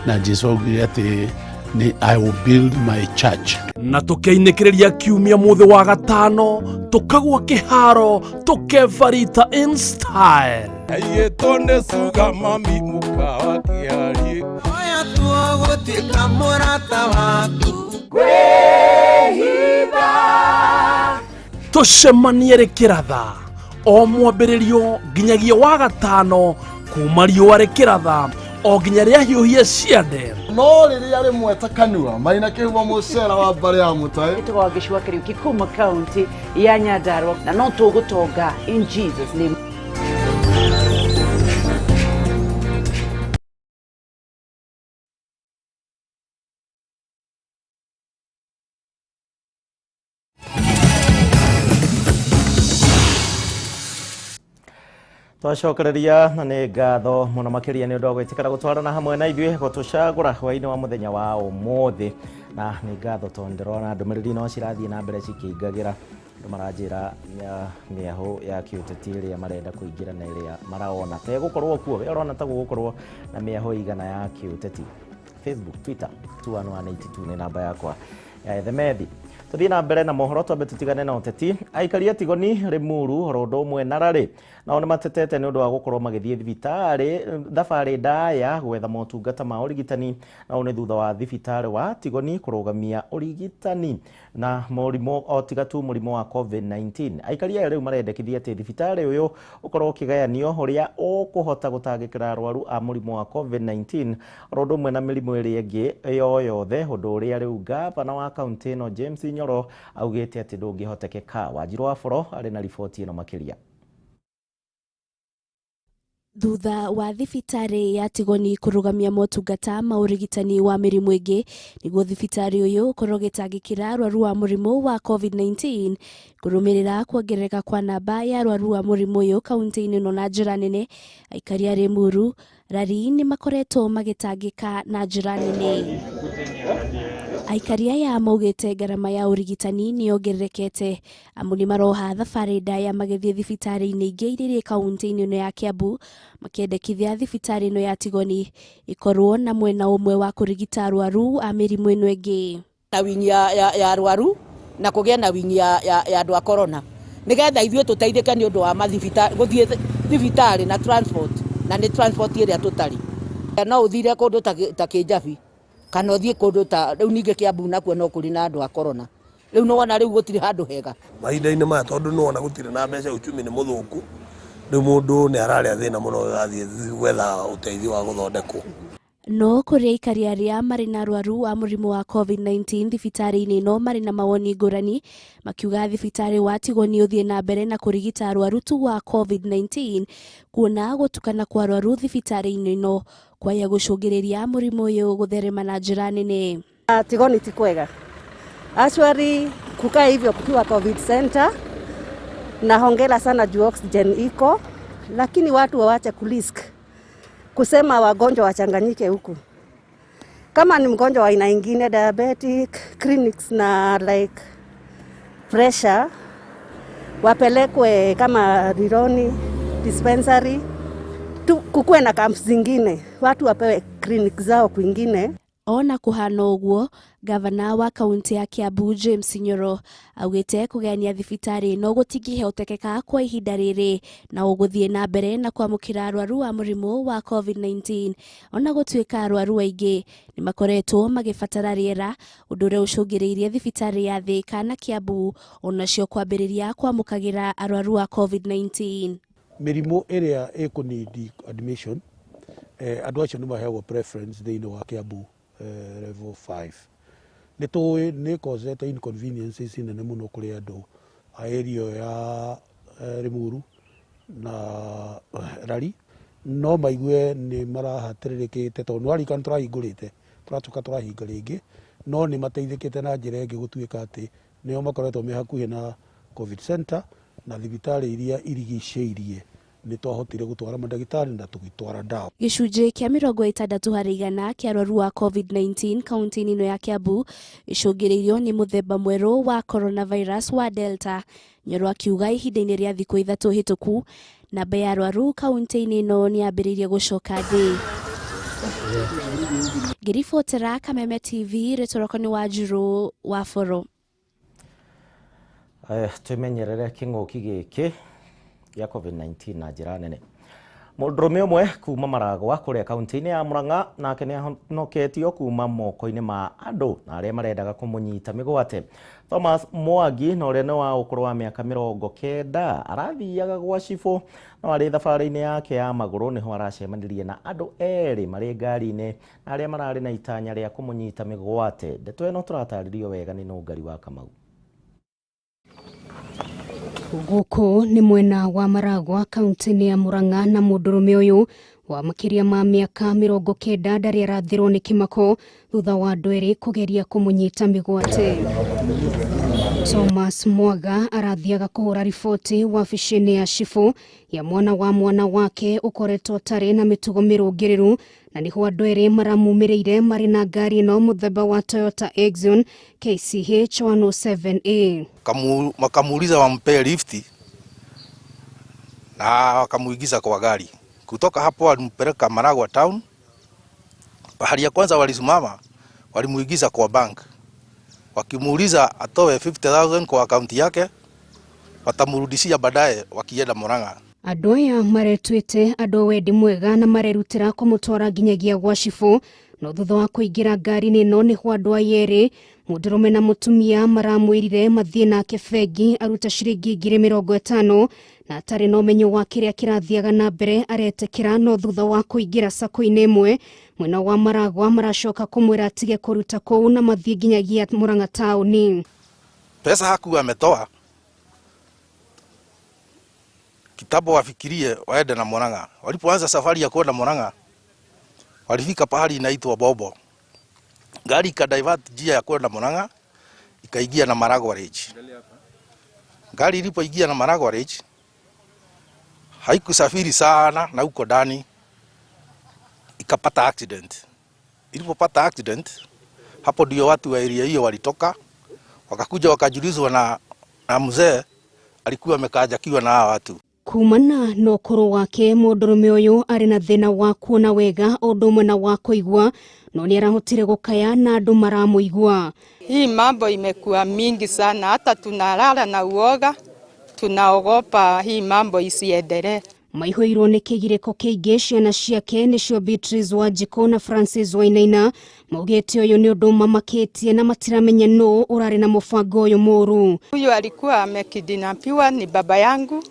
na Jesu augire atĩ nĩ I will build my church. Na tũkeinĩkĩrĩria kiumia mũthĩ wa gatano tũkagwa kĩharo tũkebarita in style. Aiyĩtwo nĩ suga mami mũkawa kĩarie. Oya tuo gũtuĩka mũrata waku. Kwĩhitha. Tũcemanie rĩkĩratha o mwambĩrĩrio nginyagia wa gatano kuma riũa rĩkĩratha o nginya rĩahiũhie ciande. No rĩrĩa rĩmwe ta kanua marĩ na kĩhumo mũcera wa mbarĩ ya mũtaĩ. Ĩtagwo Gĩcũa Kĩriũki kuma kaunti ya Nyandarua na no tũgũtonga in Jesus name. Twacokereria na nĩ ngatho mũno makĩria nĩ ũndũ wa gwĩtĩkĩra gũtwarana hamwe na ithuĩ gũtũcagũra hwaĩ-inĩ wa mũthenya wa ũmũthĩ, na nĩ ngatho tondũ ndĩrona ndũmĩrĩri no cirathiĩ na mbere cikĩingagĩra. Andũ maranjĩra mĩahũ ya kĩũteti ĩrĩa marenda kũingĩra na ĩrĩa maraona ta ĩgũkorwo kuo. We ũrona ta gũgũkorwo na mĩahũ igana ya kĩũteti? Facebook, Twitter 21182 nĩ namba yakwa ya ethemethi. Tuthiĩ na mbere na mohoro, twambe tutigane na ũteti. Aikari a Tigoni, Limuru oro ũndũ ũmwe na Rarĩ nao nĩ matetete nĩ ũndũ wa gũkorwo magĩthiĩ thibitarĩ thabarĩ ndaya gwetha motungata ma ũrigitani, na ũũ nĩ thutha wa thibitarĩ wa Tigoni kũrũgamia ũrigitani na mũrimũ o tiga tu mũrimũ wa COVID-19. Aikari aya rĩu marendekithia atĩ thibitarĩ ũyũ ũkorwo ũkĩgayanio ũrĩa ũkũhota gũtangĩkĩra arwaru a mũrimũ wa COVID-19 oro ũndũ ũmwe na mĩrimũ ĩrĩa ĩngĩ yo yothe, ũndũ ũrĩa rĩu gavana wa kaũntĩ ĩno James Nyoro augĩte atĩ ndũngĩhotekeka. Wanjiru wa Boro arĩ na riboti ĩno makĩria. Thutha wa thibitarĩ ya Tigoni kũrũgamia motungata ma ũrigitani wa mĩrimũ ĩngĩ nĩguo thibitarĩ ũyũ ũkorwo ũgĩtangĩkĩra arwaru a mũrimũ wa COVID-19 kũrũmĩrĩra kuongerereka kwa namba ya arwaru a mũrimũ ũyũ kaunti-inĩ ĩno na njĩra nene, aikari a Limuru Rari nĩ makoretwo magĩtangĩka na njĩra nene. Aikari aya maugĩte ngarama ya ũrigitani nĩ yongererekete amu nĩ maroha thabarĩ ndaya magĩthiĩ thibitarĩ-inĩ ingĩ iria irĩ kaunti-inĩ ĩno ya Kiambu, makĩendekithia thibitarĩ ĩno ya Tigoni ĩkorwo na mwena ũmwe wa kũrigita arwaru a mĩrimũ ĩno ĩngĩ. Na wingi ya arwaru na kũgĩa na wingi ya andũ a corona nĩgetha ithuĩ tũteithĩke nĩ ũndũ wa mathibitarĩ gũthiĩ thibitarĩ na transport, na nĩ transport ĩrĩa tũtarĩ. No ũthire kũndũ ta Kĩnjabi kana ũthiĩ kũndũ ta rĩu ningĩ Kiambu nakuo no kũrĩ na andũ a corona. Rĩu nĩ wona rĩu gũtirĩ handũ hega mahinda-inĩ maya, tondũ nĩ wona gũtirĩ na mbeca, uchumi nĩ mũthũku, rĩu mũndũ nĩ ararĩa thĩna mũno athiĩ gwetha ũteithio wa gũthondekwo. No kũrĩ aikari arĩa marĩ na arwaru a mũrimũ wa COVID-19 thibitarĩ-inĩ ĩno marĩ na mawoni ngũrani, makiuga thibitarĩ wa Tigoni ũthiĩ na mbere na kũrigita arwaru tu wa COVID-19 kuona gũtukana kwa arwaru thibitarĩ-inĩ ĩno kwaya gũcũngĩrĩria mũrimũ ũyũ gũtherema na njĩra nene. Tigoni ti kwega. Actually kukaa hivyo kukiwa COVID center, na hongera sana juu oxygen iko, lakini watu waache kulisk kusema wagonjwa wachanganyike huku. Kama ni mgonjwa wa aina ingine, diabetic, clinics na like pressure, wapelekwe kama Rironi dispensary, tu kukuwe na camps zingine, watu wapewe clinic zao kwingine. Ona kũhana ũguo, gavana wa kaunti ya Kiambu James Nyoro augĩte kũgayania thibitarĩ ĩno gũtingĩhotekeka kwa ihinda rĩrĩ na ũgũthiĩ na mbere na kwamũkĩra arwaru a mũrimũ wa COVID-19 ona gũtuĩka arwaru aingĩ nĩ makoretwo magĩbatara rĩera, ũndũ ũrĩa ũcũngĩrĩirie thibitarĩ ya Thika na Kiambu onacio kwambĩrĩria kwamũkagĩra arwaru a COVID-19. Mĩrimũ ĩrĩa ĩkũnidi admission, andũ acio nĩ maheagwo preference thĩinĩ wa Kiambu level 5. Nĩ tũĩ nĩ causete inconveniences nene mũno kũrĩ andũ a area ya Limuru na Lari, no maigue nĩ marahatĩrĩrĩkĩte tondũ nĩ waririkana tũrahingũrĩte tũracoka tũrahinga rĩngĩ, no nĩ mateithĩkĩte na njĩra ĩngĩ gũtuĩka atĩ nĩo makoretwo me hakuhĩ na COVID center na thibitarĩ iria irigicĩirie nĩ twahotire gũtwara mandagĩtarĩ na tũgĩtwara ndawa. Gĩcunjĩ kĩa 60% kĩa arwaru a COVID-19 kaunti-inĩ ĩno ya Kiambu icũngĩrĩirio nĩ mũthemba mwerũ wa coronavirus wa Delta. Nyoro akiuga ihinda-inĩ rĩa thikũ 3 hĩtũku namba ya arwaru kaunti-inĩ ĩno nĩ yambĩrĩirie gũcoka thĩ. Ngĩribotera Kameme TV, rĩtwa rĩakwa nĩ Wanjirũ wa Boro. Twimenyerere kĩng'ũki gĩkĩ gĩa COVID-19 na njĩra nene. Mũndũrũme ũmwe kuma Maragwa kũrĩa kaunti-inĩ ya Murang'a nake nĩ ahonoketio kuma moko-inĩ ma andũ na arĩa marendaga kũmũnyita mĩgwate. Thomas Mwangi na ũrĩa nĩ wa ũkũrũ wa mĩaka 90 arathiaga gwa cibũ no arĩ thabarĩ-inĩ yake ya magũrũ nĩho aracemanirie na andũ erĩ marĩ ngari-inĩ na arĩa mararĩ na itanya rĩa kũmũnyita mĩgwate. Ndeto ĩno tũratarĩrio wega nĩ Nũngari wa Kamau. Gũkũ nĩ mwena wa Maragwa kaunti-inĩ ya Murang'a na mũndũrũme ũyũ wa makĩria ma mĩaka 90 ndarĩ arathirwo nĩ kĩmako thutha wa andũ erĩ kũgeria kũmũnyita mĩgwate. Thomas Mwaga arathiaga kũhũra riboti wabici-inĩ ya cibũ ya mwana wa mwana wake ũkoretwo atarĩ na mĩtugo mĩrũngĩrĩru na nĩho andũ erĩ maramumĩrĩire marĩ na ngari ĩno mũthemba wa Toyota Exon KCH 107A. Wakamuuliza wampee lifti na wakamuingiza kwa gari. Kutoka hapo walimpeleka Maragwa town. Pahali ya kwanza walisimama, walimuingiza kwa bank. Wakimuuliza atoe 50,000 kwa akaunti yake, watamrudishia baadaye wakienda Murang'a. Andũ aya maretuĩte andũ wendi mwega na marerutĩra kũmũtwara nginyagia gwa cibũ, no thutha wa kũingĩra ngari-inĩ ĩno nĩho andũ aya erĩ mũndũrũme na mũtumia maramwĩrire mathiĩ nake bengi arute ciringi 50,000 na atarĩ na ũmenyo wa kĩrĩa kĩrathiaga na mbere aretĩkĩra, no thutha wa kũingĩra sako-inĩ ĩmwe mwena wa Maragwa maracoka kũmwĩra atige kũruta kũu na mathiĩ nginyagia Murang'a taũni. Pesa hakuwa ametoa kitambo wafikirie waende na Murang'a. Walipoanza safari ya kwenda Murang'a, walifika pahali inaitwa Bobo. Gari ikadivert njia ya kwenda Murang'a ikaingia na Maragwa Ridge. Gari ilipoingia na Maragwa Ridge haikusafiri sana na huko ndani ikapata accident. Ilipopata accident, hapo ndio watu wa area hiyo walitoka wakakuja wakajulizwa na mzee alikuwa amekajakiwa na hawa watu. Kumana na ũkũrũ wake mũndũrũme ũyũ arĩ na thĩna wa kuona wega o ũndũ ũmwe na wa kũigua, no nĩ arahotire gũkaya na andũ maramũigua. Hii mambo imekuwa mingi sana, hata tunalala na uoga, tunaogopa hii mambo isiendelee. Maihũirwo nĩ kĩgirĩko kĩingĩ ciana ciake nĩcio Beatrice Wanjikũ na Francis Wainaina maugĩte ũyũ nĩ ũndũ mamakĩtie na matiramenya nũ ũrarĩ na mũbango ũyũ mũru. Huyu alikuwa amekidnapiwa ni baba yangu.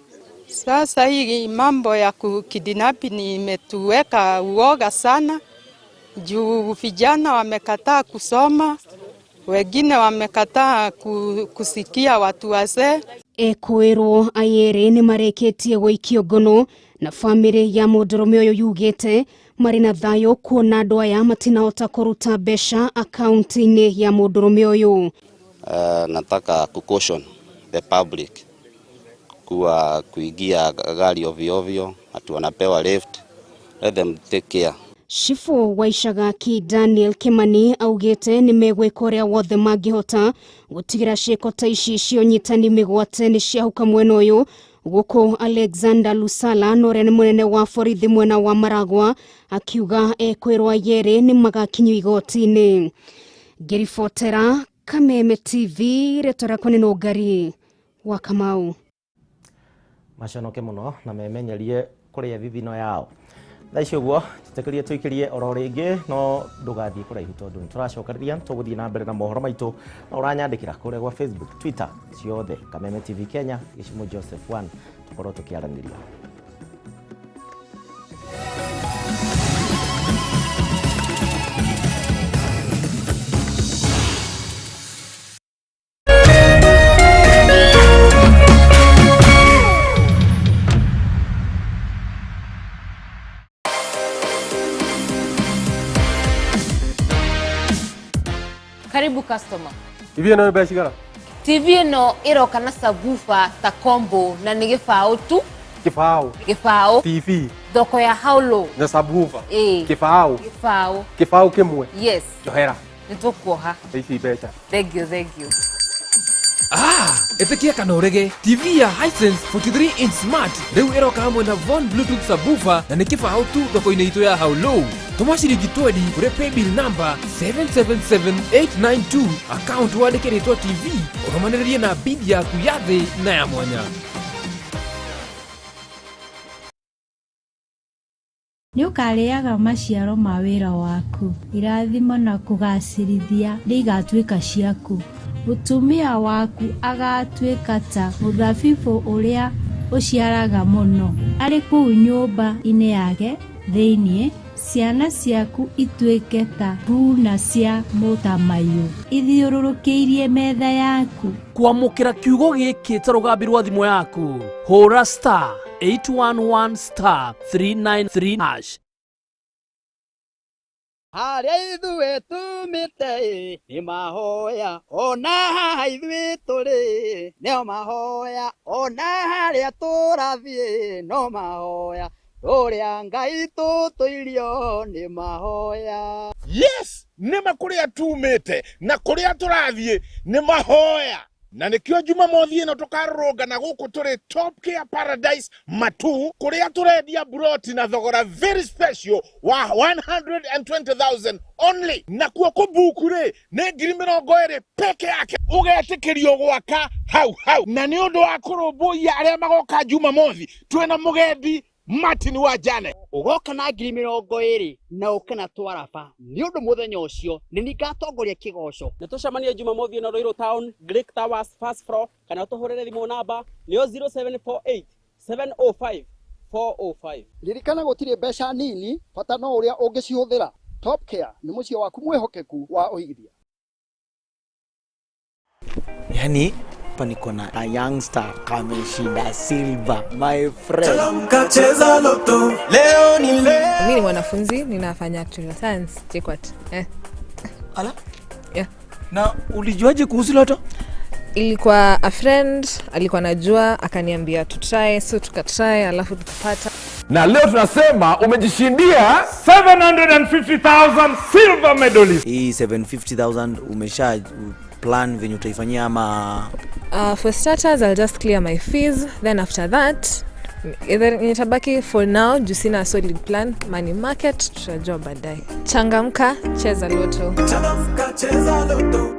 Sasa hii mambo ya kukidnapi ni imetuweka uoga sana. Juu vijana wamekataa kusoma, wengine wamekataa kusikia watu wazee. Ekwĩrwo ayerĩ nĩ marĩkĩtie gũikio ngono na famĩlĩ ya mũndũrũme ũyũ yugĩte marĩ na thayũ kuona andũ aya matinahota kũruta mbeca akaunti-inĩ ya mũndũrũme ũyũ. Nataka kucaution the public kuwa kuingia gari ovyo ovyo, ati wanapewa lift, let them take care. Cibũ wa Icagaki Daniel Kimani augĩte nĩ megwĩka ũrĩa wothe mangĩhota gũtigĩra ciĩko ta ici cia ũnyitani mĩgwate nĩ ciahuka mwena ũyũ Gũkũ Alexander Lusala na ũrĩa nĩ mũnene wa borithi mwena wa Maragwa akiuga ekwĩrwo yerĩ nĩ magakinyio igoti-inĩ. Ngĩribotera Kameme TV, rĩtwa rĩakwa nĩ Nũngari wa Kamau. Maconoke mũno na memenyerie kũrĩa thithino yao. Thaa ici ũguo tũtĩkĩrie tũikĩrie oro rĩngĩ no ndũgathiĩ kũraihu tondũ nĩtũracokereria tũgũthiĩ na mbere na mohoro maitũ na ũranyandĩkĩra kũrĩa gwa Facebook, Twitter ciothe Kameme TV Kenya, Gĩcimo Joseph 1 tũkorwo tũkĩaranĩria. Karibu customer. TV ĩno nĩ mbeca cigana? TV ĩno ĩroka na subwoofer ta combo na nĩ gĩbaũ tu. Kĩbaũ. Gĩbaũ. TV. Thoko ya how low. Na subwoofer. Ĩĩ. Kĩbaũ. Gĩbaũ. Kĩbaũ kĩmwe. Yes. Njohera. Nĩ tũkuoha. Ici mbeca. Thank you, thank you. Ĩtĩkia kana ũrege, TV ya Hisense 43 inch smart rĩu ĩroka hamwe na Von Bluetooth subwoofer na nĩ kĩbaũ tu thoko-inĩ itũ ya How Low. Tũma ciringi 20 kũrĩ paybill number 777892 account wandĩke rĩtwa TV ũrũmanĩrĩrie na bid yaku ya thĩ na ya mwanya. Nĩũkarĩaga maciaro ma wĩra waku, irathimo na kũgaacĩrithia nĩigatuĩka ciaku. Mũtumia waku agatuĩka ta mũthabibũ ũrĩa ũciaraga mũno, arĩ kũu nyũmba-inĩ yake thĩinĩ, ciana ciaku ituĩke ta thuuna cia mũtamaiyũ ithiũrũrũkĩirie metha yaku. Kwamũkĩra kiugo gĩkĩ ta rũgambi rwa thimũ yaku, hũra star 811 star 393 hash. Harĩa ithuĩ tumĩte nĩ mahoya, ona haha ithuĩ tũrĩ nĩo mahoya, ona harĩa tũrathiĩ no mahoya, tũrĩa Ngai tũtũirio nĩ mahoya. Yes, nĩma kũrĩa tumĩte na kũrĩa tũrathiĩ nĩ mahoya. Na nĩkĩo Jumamothi ĩno tũkarũrũngana gũkũ tũrĩ Top Care Paradise Matu kũrĩa tũrendia broti na thogora very special wa 120,000 only. Nakuo kũbuku rĩ nĩ 20,000 peke yake ũgetĩkĩrio gwaka hau hau. Na nĩ ũndũ wa kũrũmbũiya arĩa magoka Jumamothi twĩna mũgendi Martin wa Jane. Ũgoka na 20,000 na ũke na twaraba nĩ ũndũ mũthenya ũcio nĩ niĩ ngatongoria kĩgoco. Nĩ tũcemanie Jumamothi ĩno Ruiru Town, Greek Towers first floor, kana ũtũhũrĩre thimũ namba nĩyo 0748 705 405. Ririkana gũtirĩ mbeca nini, bata no ũrĩa ũngĩcihũthĩra. Top Care nĩ mũciĩ waku mwĩhokeku wa ũigithia. Yani hapa niko na a youngster kameshinda silver, my friend. Cheza loto, leo ni leo. Mimi ni mwanafunzi, ninafanya actuarial science JKUAT. Ala? Yeah. Na ulijuaje kuhusu loto? Ilikuwa a friend, alikuwa anajua, akaniambia to try, so tukatry, alafu tukapata. Na leo tunasema umejishindia 750,000 silver medalist. Hii 750,000 umesha plan venye utaifanyia ama? For starters, I'll just clear my fees. Then after that, either nitabaki for now, juu sina solid plan, money market, tutajua baadaye. Changamka, cheza loto. Changamka, cheza loto.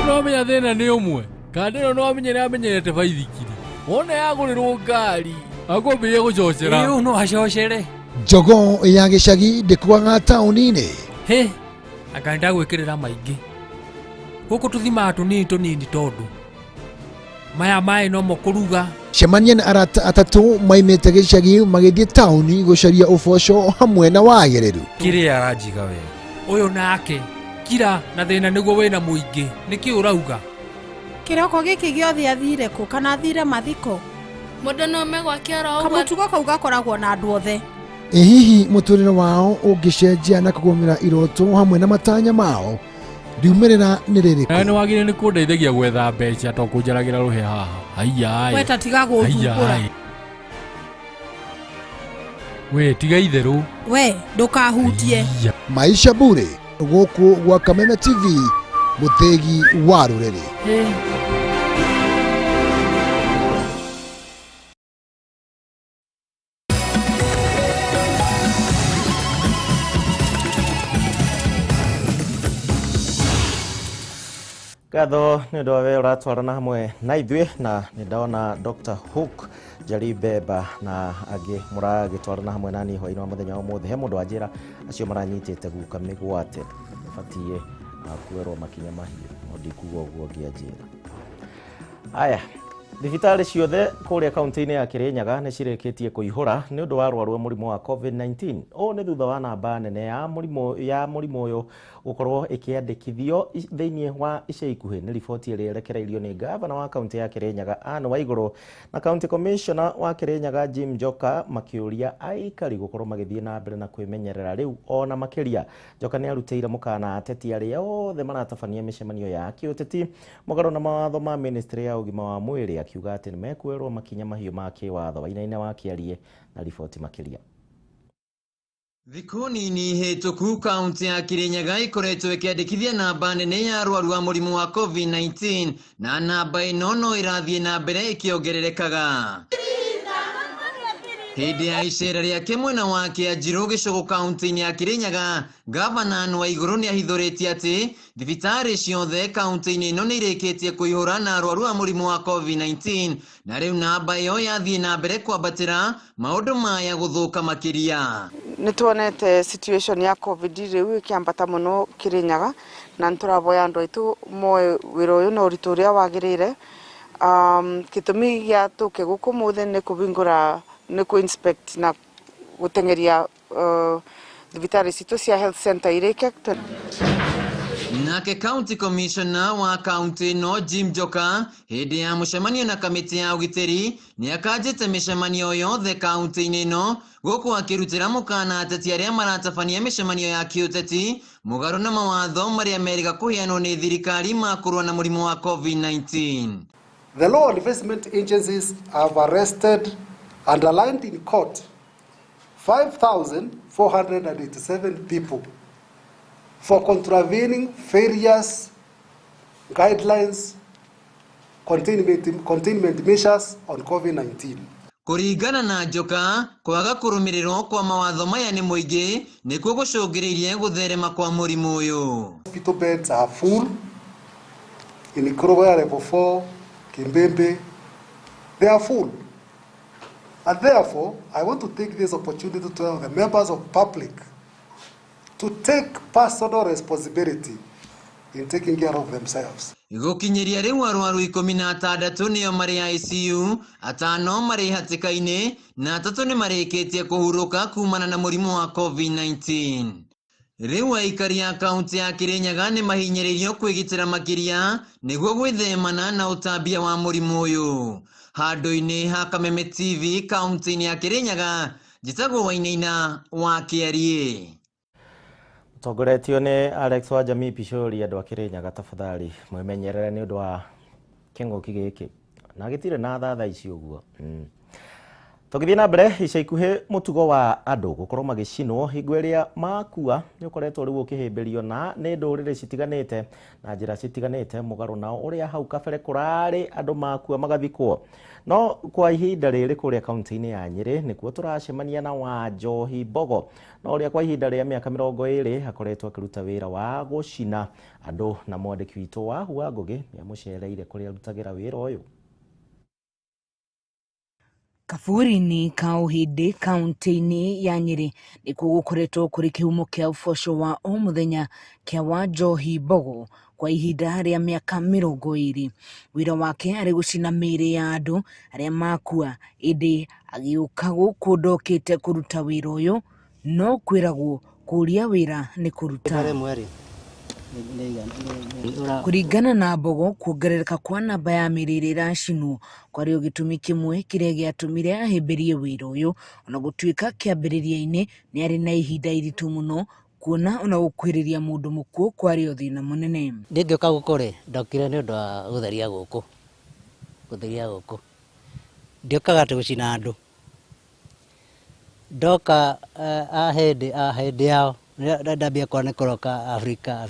No menya thĩna nĩ ũmwe, kandĩ ĩno no amenye nĩ amenyerete baithikiri. Wona yagũrĩrwo ngari, akwambĩrĩria gũcocera. Ĩĩ, no acocere. Jogoo ya gĩcagi ndĩkuaga taũni-inĩ. Hĩ, anga ndagwĩkĩrĩra maingĩ. Gũkũ tũthimaga tũnini tũnini tondũ maya maĩ nomo kũruga. Cemania na arata atatũ maimĩte gĩcagi magĩthiĩ taũni gũcaria ũboco hamwe na wagĩrĩru. Kĩrĩa aranjiga we. Ũyũ nake kira na thĩna nĩguo wĩna mũingĩ. Nĩkĩ ũrauga? Kĩroko gĩkĩ gĩothe athire kũ kana athire mathiko? Mũndũ no ome gwake oro ũguo. Kamũtugo kau gakoragwo na andũ othe. Ĩ hihi mũtũrĩre wao ũngĩcenjia na kũgũmĩra iroto hamwe na matanya mao? Riumĩrĩra nĩ rĩrĩkũ? Nawe nĩwagĩrĩire nĩ kũndeithagia gwetha mbeca to kũnjaragĩra rũhĩa haha. Aiya. We ta tiga gũthumbũra. We tiga itherũ. We ndũkahutie. Maisha Bure gũkũ gwa Kameme TV Mũthĩgi wa rũrĩrĩ. Ngatho nĩ ũndũ wa we ũratwarana hamwe na ithuĩ, na nĩ ndona Dr. Hook Njeri Bemba na angĩ mũragĩtwarana hamwe na niĩ hwaĩ-inĩ wa mũthenya wa ũmũthĩ. He mũndũ wanjĩra acio maranyitĩte guka mĩgwate batiĩ kuoerwo makinya mahiũ, no ndikuga ũguo ngĩanjĩra. Aya, thibitarĩ ciothe kũrĩa kaunti-inĩ ya Kirinyaga nĩ cirĩkĩtie kũihũra nĩ ũndũ wa arwaru a mũrimũ wa COVID-19. Ũũ nĩ thutha wa namba nene ya mũrimũ ũyũ gũkorwo ĩkĩandĩkithio thĩinĩ wa ica ikuhĩ. Nĩ riboti ĩrĩa ĩrekereirio nĩ gavana wa kaunti ya Kirinyaga Anne Waigũrũ na kaunti commissioner wa Kirinyaga Jim Njoka makĩũria aikari gũkorwo magĩthiĩ na mbere na kwĩmenyerera rĩu ona makĩria. Njoka nĩ arutĩire mũkana ateti arĩa othe maratabania mĩcemanio ya kĩũteti mũgarũ na mawatho ma ministry ya ũgima wa mwĩrĩ, akiuga atĩ nĩmekuoerwo makinya mahiũ ma kĩwatho. Wainaina wa Kĩarie na riboti makĩria. Thikũ nini hĩtũku kaunti ya Kirinyaga ĩkoretwo ĩkĩandĩkithia namba nene ya arwaru a mũrimũ wa COVID-19 na namba ĩno no ĩrathiĩ na mbere ĩkĩongererekaga. Hĩndĩ ya icera rĩake mwena wa Kĩanjirũ gĩcũgũ kaunti-inĩ ya Kirinyaga, gavana Anne Waigũrũ nĩahithũrĩtie atĩ thibitarĩ ciothe kaunti-inĩ ĩno nĩirĩkĩtie kũihũra na arwaru a mũrimũ wa COVID-19 na rĩu namba ĩyo yathiĩ na mbere kwambatĩra, maũndũ maya gũthũka makĩria. Nĩ tuonete situation ya COVID rĩu ĩkĩambata mũno Kirinyaga, na nĩ tũravoya andũ aitũ moe wĩra ũyũ na ũritũ ũrĩa wagĩrĩire. Gĩtũmi gĩa tũke gũkũ mũthĩ nĩ kũhingũra, nĩ kũ inspect na gũteng'eria thibitarĩ citũ cia health center irĩke. Nake county commissioner wa kaunti no Jim Njoka hĩndĩ ya mũcemanio na kamĩtĩ ya ũgitĩri nĩakanjĩte mĩcemanio yothe kaunti-inĩ ĩno gũkũ akĩrutĩra mũkana ateti arĩa maratabania mĩcemanio ya kĩũteti mũgarũ na mawatho marĩa merĩga kũheanwo nĩ thirikari ma kũrũa na mũrimũ wa COVID-19. The law enforcement agencies have arrested and aligned in court 5,487 people for contravening various guidelines, containment measures on COVID-19. Kũringana na Njoka, kwaga kũrũmĩrĩrwo kwa mawatho maya nĩ mũingĩ nĩkuo gũcũngĩrĩirie gũtherema kwa mũrimũ ũyũ. Hospital beds are full in Kerogoya level 4, Kimbembe, they are full. And therefore, I want to take this opportunity to tell the members of public to take personal responsibility in taking care of themselves. Gũkinyĩria rĩu arwaru 16 nĩo marĩ ICU, 5 marĩ hatĩka-inĩ na 3 nĩ marĩkĩtie kũhurũka kumana na mũrimũ wa COVID-19. Rĩu aikari a kaunti ya Kirinyaga nĩ mahinyĩrĩirio kwĩgitĩra makĩria nĩguo gwĩthemana na ũtambia wa mũrimũ ũyũ. Handũ-inĩ ha Kameme TV kaunti-inĩ ya Kirinyaga, njĩtagwo Wainaina wa Kĩarie. Tongoretio nĩ Alex wa Jamii Pishori. Andũ a Kirinyaga tafadhali mwĩmenyerere nĩ ũndũ wa kĩng'ũki gĩkĩ na gĩtirĩ na tha ici ũguo. Tũgĩthiĩ na mbere, ica ikuhĩ mũtugo wa andũ gũkorwo magĩcinwo hingo ĩrĩa makua nĩ ũkoretwo rĩu ũkĩhĩmbĩrio na nĩ ndũrĩrĩ citiganĩte na njĩra citiganĩte mũgarũ nao ũrĩa hau kabere kũrarĩ andũ makua magathikwo. No kwa ihinda rĩrĩ kũrĩa kaunti-inĩ ya Nyĩrĩ nĩkuo tũracemania na Wanjohi Mbogo, na ũrĩa kwa ihinda rĩa mĩaka 20 akoretwo akĩruta wĩra wa gũcina andũ, na mwandĩki witũ wa Hua Ngũgĩ nĩamũcereire kũrĩa arutagĩra wĩra ũyũ. Kaburi-inĩ ka Ũhĩndĩ kaunti-inĩ ya Nyĩrĩ nĩkuo gũkoretwo kũrĩ kĩhumo kĩa ũboco wa o mũthenya kĩa Wanjohi Mbogo kwa ihinda rĩa mĩaka 20. Wĩra wake arĩ gũcina mĩĩrĩ ya andũ arĩa makua, ĩndĩ agĩũka gũkũ ndokĩte kũruta wĩra ũyũ, no kwĩragwo kũũria wĩra nĩ kũruta. Kũringana na Mbogo, kuongerereka kwa namba ya mĩĩrĩ ĩrĩa ĩracinwo kwarĩ o gĩtũmi kĩmwe kĩrĩa gĩatũmire ahĩmbĩrie wĩra ũyũ, ona gũtuĩka kĩambĩrĩria-inĩ nĩarĩ na ihinda iritũ mũno kuona ona gũkuhĩrĩria mũndũ mũkuũ kwarĩ o thĩna mũnene. Ndingĩũka gũkũ rĩ, ndokire nĩ ũndũ wa gũtheria gũkũ, ndiũkaga atĩ gũcina andũ. Ndoka a hĩndĩ yao ndambia kuona nĩ kũroka Afrika.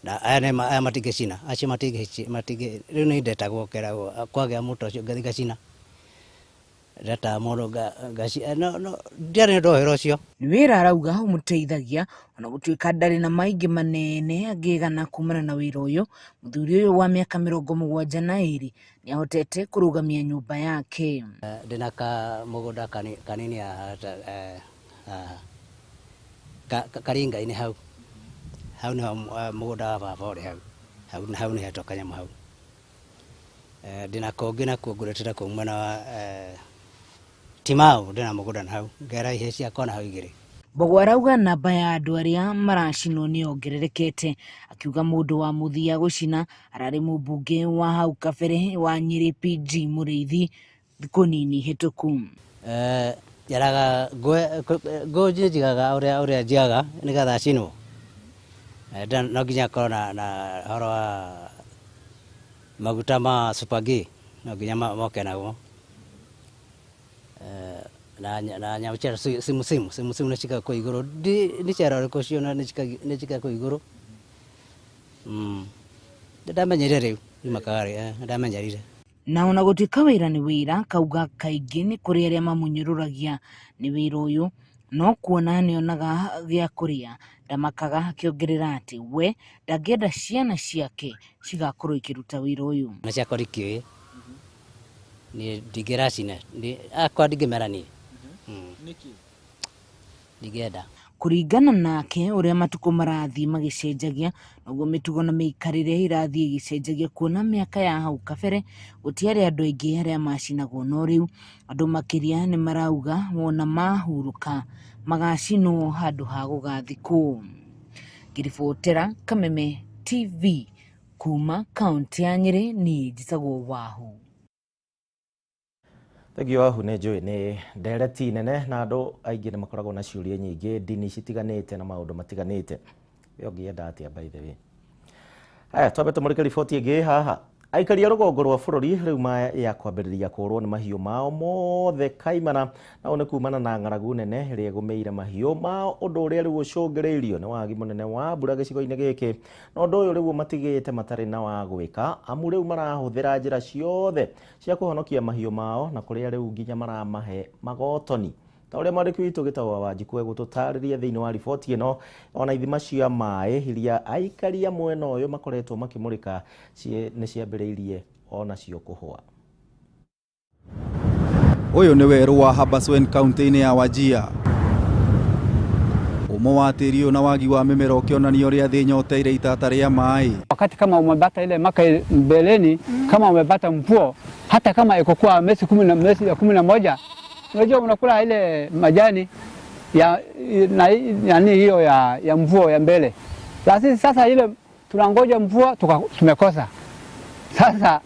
Na aya nĩ aya matingĩcina, acio matingĩ rĩu nĩ ndetagwo keragwo kwagĩa mũto ũcio ngathi ngacina. Ndetaga mũndũ ngacina no ndiarĩ nĩ wĩra ũcio. Nĩ wĩra arauga ũmũteithagia ona gũtuĩka ndarĩ na maingĩ manene angĩgana kumana na wĩra ũyũ. Mũthuri ũyũ wa mĩaka 72 nĩahotete kũrũgamia nyũmba yake. Ndĩna ka mũgũnda kanini karinga-inĩ hau. Hau nĩho mũgũnda wa baba ũrĩ hau. Hau nĩ hetwo kanyamũ hau. Ndĩna kũngĩ nakuo ngũrĩte nakuo mwena wa Timau, ndĩna mũgũnda na hau ngera ihe ciakwa na hau igĩrĩ. Mbogo arauga namba ya andũ arĩa maracinwo nĩ yongererekete, akiuga mũndũ wa mũthia gũcina ararĩ mũmbunge wa hau kabere wa Nyĩrĩ PG Mũrĩithi thikũ nini hĩtũku. Njaraga ngũ njigaga ũrĩa njigaga nĩgetha acinwo. No nginya akorwo na ũhoro wa maguta ma Super G, no nginya moke naguo. Na nyamũ cia simu nĩ cikaga kũu igũrũ, nĩ cera ũrĩkũ ciona nĩ cikaga kũu igũrũ. Ndamenyerire rĩu makaga ndamenyerire. Na ona gũtuĩka wĩra nĩ wĩra, kauga kaingĩ nĩ kũrĩ arĩa mamũnyũrũragia nĩ wĩra ũyũ, no kuona nĩonaga gĩa kũrĩa ndamakaga, akĩongerera atĩ we ndangĩenda ciana ciake cigakorwo ikĩruta wĩra ũyũ. Na ciakwa ndikĩũĩ niĩ ndingĩracina, akwa ndingĩmera niĩ ndingĩenda. Kũringana nake ũrĩa matukũ marathiĩ magĩcenjagia noguo mĩtugo na mĩikarĩre ĩrathiĩ ĩgĩcenjagia, kuona mĩaka ya hau kabere gũtiarĩ andũ aingĩ arĩa macinagwo, no rĩu andũ makĩria nĩ marauga wona mahurũka magacinwo handũ ha gũgathikwo. Ngĩribotera Kameme TV kuma kaunti ya Nyĩrĩ, niĩ njĩtagwo Wahu. Thengiũ Wahu, nĩ njũĩ nĩ ndereti nene na andũ aingĩ nĩ makoragwo na ciũria nyingĩ ndini citiganĩte na maũndũ matiganĩte. We ũngĩenda atĩa by the way? Haya, twambe tũmũrĩke riboti ĩngĩ haha. Aikari a rũgongo rwa bũrũri rĩu ya kwambĩrĩria kũũrwo nĩ mahiũ mao mothe kaimana, na ũũ nĩ kumana na ng'aragu nene ĩrĩa ĩgũmĩire mahiũ mao, ũndũ ũrĩa rĩu ũcũngĩrĩirio nĩ wagi mũnene wa mbura gĩcigo-inĩ gĩkĩ, na ũndũ ũyũ rĩu matigĩte matarĩ na wa gwĩka, amu rĩu marahũthĩra njĩra ciothe cia kũhonokia mahiũ mao, na kũrĩa rĩu nginya maramahe magotoni. Ta ũrĩa mwandĩki witũ Gĩtaũ wa Wanjikũ egũtũtarĩria thĩinĩ wa riboti ĩno, ona ithima cia maĩ iria aikari a mwena ũyũ makoretwo makĩmũrĩka nĩ ciambĩrĩirie onacio kũhũa. Ũyũ nĩ werũ wa Habaswein kaunti-inĩ ya Wajir. Ũmũ wa tĩri ũyũ na wagi wa mĩmera ũkĩonania ũrĩa thĩ nyoteire itata rĩa maĩ. Wakati kama umepata ile maka mbeleni, kama umepata mvua, hata kama ikokuwa miezi 11, unajua unakula ile majani ya nani hiyo ya mvua ya mbele. Lakini sasa ile tunangoja mvua tumekosa. Sasa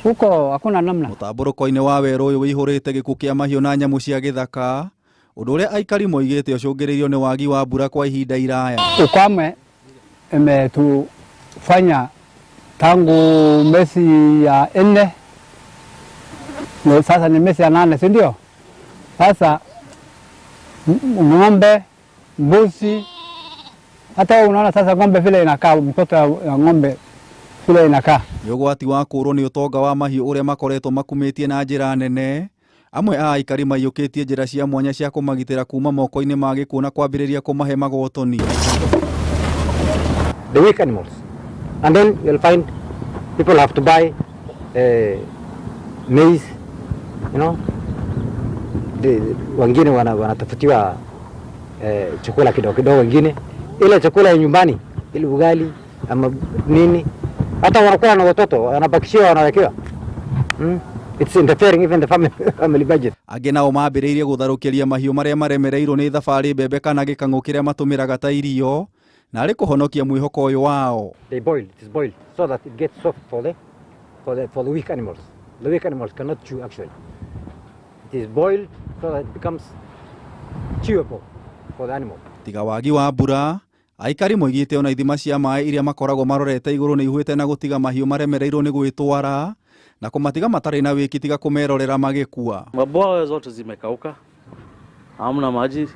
huko hakuna namna. Mũtambũrũko-inĩ wa werũ ũyũ wĩihũrĩte gĩkuũ kĩa mahiũ na nyamũ cia gĩthaka, ũndũ ũrĩa aikari moigĩte ũcũngĩrĩirio nĩ wagi wa mbura kwa ihinda iraya. Ukame imetufanya tangu mwezi ya 4, sasa ni mwezi ya 8, si ndio? Sasa ng'ombe, mbuzi, hata unaona sasa ng'ombe vile inakaa, mtoto ya ng'ombe vile inakaa. Nĩ ũgwati wa kũũrwo nĩ ũtonga wa mahiũ ũrĩa makoretwo makumĩtie na njĩra nene. Amwe a aikari maiyũkĩtie njĩra cia mwanya cia kũmagitĩra kuma moko-inĩ ma gĩkuũ na kwambĩrĩria kũmahe magotoni. The weak animals. And then you'll find people have to buy maize, you know. Wengine wanatafutiwa chakula kidogo kidogo, wengine ile chakula ya nyumbani, ile ugali ama nini, hata wanakuwa na watoto wanabakishiwa, wanawekewa. It's interfering even the family budget. Angĩ nao mambĩrĩirie gũtharũkĩria mahiũ marĩa maremereirwo nĩ thabarĩ mbembe kana gĩkang'ũ kĩrĩa matũmĩraga ta irio, na arĩ kũhonokia mwĩhoko ũyũ wao. They boil, it is boiled so that it gets soft for the weak animals. The weak animals cannot chew actually. It is boiled so that it becomes chewable for the animal. Tiga wagi wa mbura, aikari moigĩte ona ithima cia maĩ iria makoragwo marorete igũrũ nĩ ihuĩte na gũtiga mahiũ maremereirwo nĩ gwĩtwara na kũmatiga matarĩ na wĩki tiga kũmerorera magĩkua. Mabwawa zote zimekauka, hamna maji.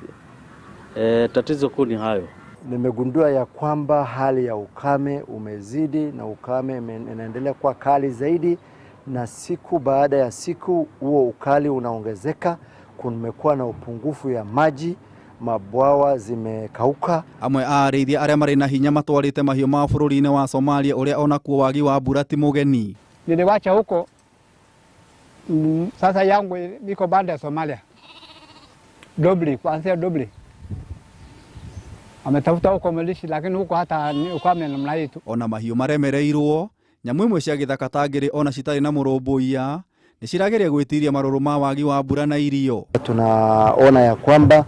Tatizo kuu ni hayo. Nimegundua ya kwamba hali ya ukame umezidi na ukame inaendelea kuwa kali zaidi, na siku baada ya siku huo ukali unaongezeka. Kumekuwa na upungufu ya maji, mabwawa zimekauka. Amwe a arĩithia arĩa marĩ na hinya matwarĩte mahiũ mao bũrũri-inĩ wa Somalia ũrĩa onakuo wagi wa mbura ti mũgeni. Niliwacha huko sasa yangu iko banda ya Somalia Dobli, kuanzia Dobli ametafuta huko malishi, lakini huko hata ni ukame namna hii tu. Ona mahiũ maremereirwo nyamũ imwe cia gĩthaka ta ngĩrĩ ona citarĩ na mũrũmbũiya nĩ cirageria gwĩtiria marũrũ ma wagi wa mbura na irio. Tunaona ya kwamba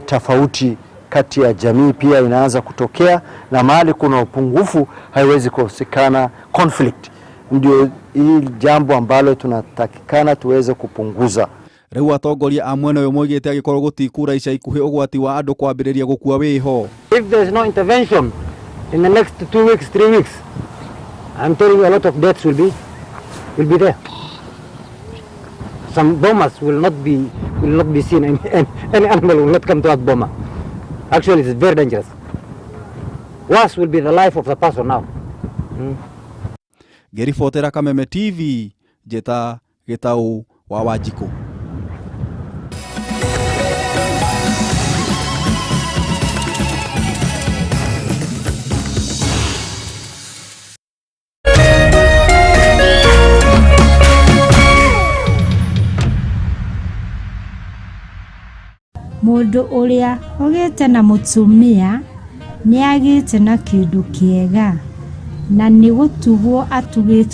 tofauti kati ya jamii pia inaanza kutokea, na mahali kuna upungufu haiwezi kukosekana conflict. Ndio hii jambo ambalo tunatakikana tuweze kupunguza. Rĩu atongoria a mwena ũyũ moigĩte angĩkorwo gũtikura ica ikuhĩ ũgwati wa andũ kwambĩrĩria gũkua wĩho. If there is no intervention in the next 2 weeks, 3 weeks, I'm telling you a lot of deaths will be there. Some bomas will not be seen, and any animal will not come to that boma. Actually, it's very dangerous. Worse will be the life of the person now. Ngĩribotera Kameme TV, njĩta Gĩtaũ wa Wanjikũ. Mũndũ ũrĩa ũgĩte na mũtumia nĩagĩte na kĩndũ kĩega na nĩ gũtugwo atugĩtwo.